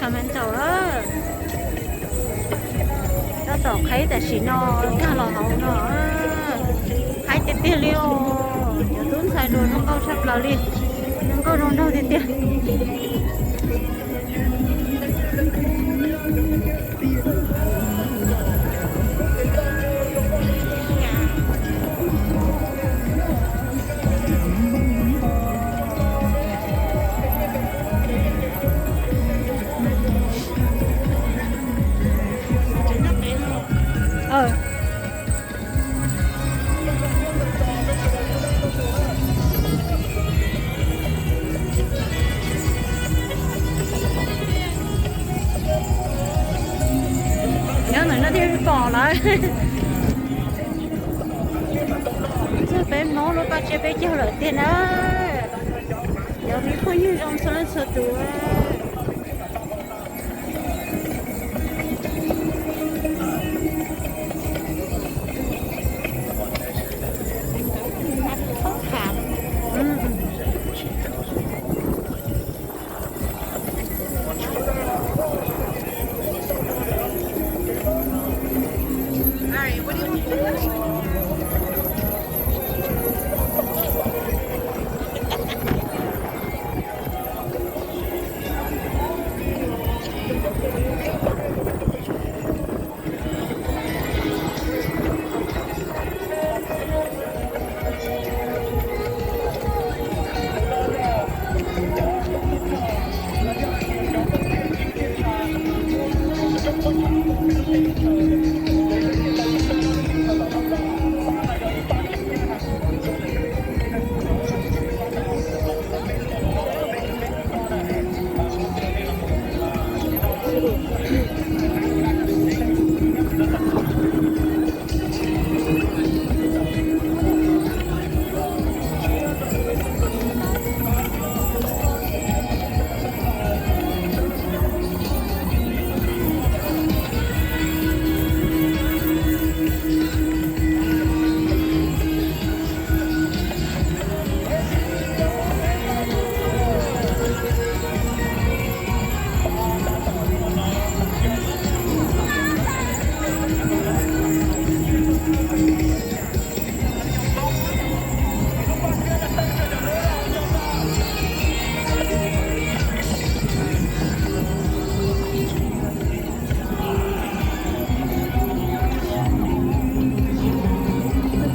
Sacramento, tab tom qhaib tam sim no tag los hauv no, qhaib tiag tiag li os. Cov tub ntxhais los zoo nkauj tshaj plaws li, zoo nkauj zoo nraug tiag tiag. Nyob ntawm no thiaj pom lawm. Txog peb Hmoob lub paj tsiab peb caug lawm tiag na. Cov me phooj ywg zoo txhua leej txhua tus.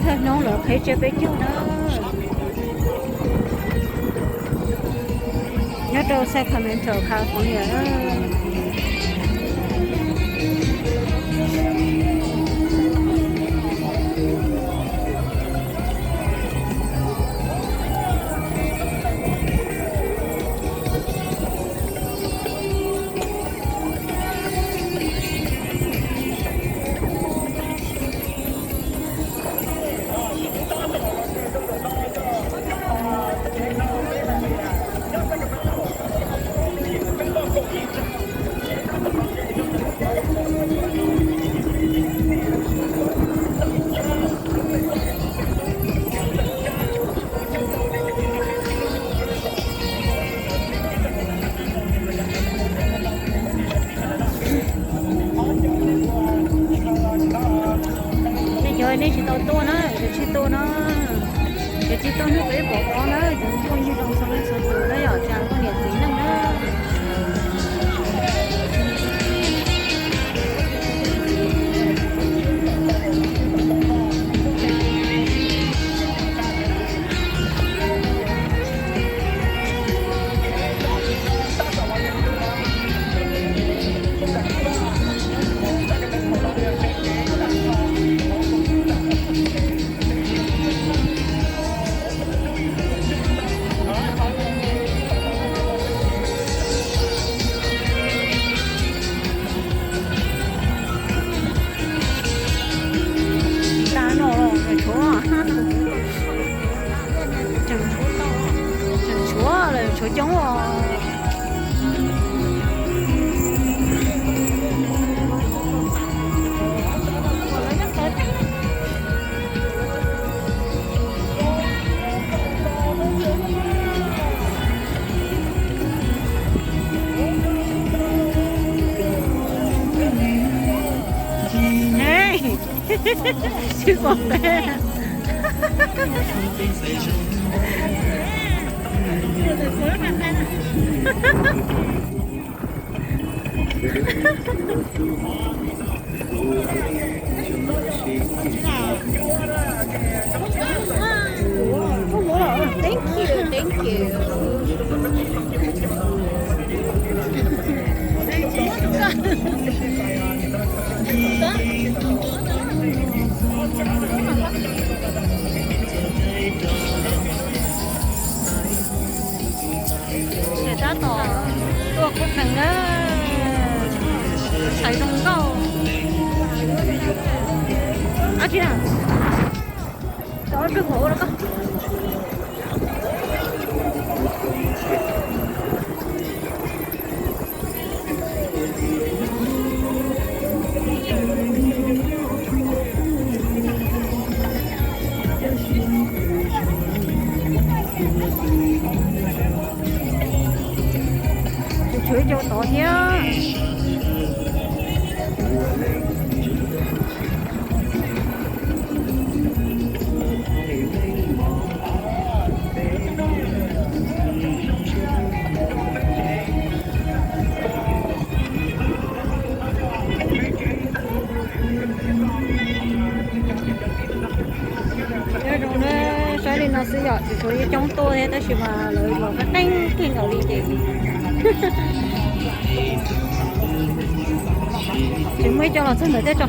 Thawj hnub lawv qhib tsiab peb caug na. Nyob rau Sacramento, California. Nej cov nej tsis tau tuaj na, cov tsis tuaj na, cov tsis tuaj nej peb pom qhov na, cov phooj ywg zoo txhua leej txhua tus na, yog cov poj niam txiv neej na. Tag no los tshuav, tseem tshuav, tseem tshuav lawm, tshuav coob os. Sib pom peb. Thank you, thank you. Ces tab tom tuaj kub qees na, saiv zoo nkauj. Ab tsi na, cov kawg nkaus ua rau koj. Tshuav ib co tod thiab. Nyob zoo na, saib li no xwb yom, tsis tshua coob tuaj thiab tab sis mas lawv los qeeb qeeb kawg nkaus li ces tsis muaj ib co los txog ntawd thiab tso.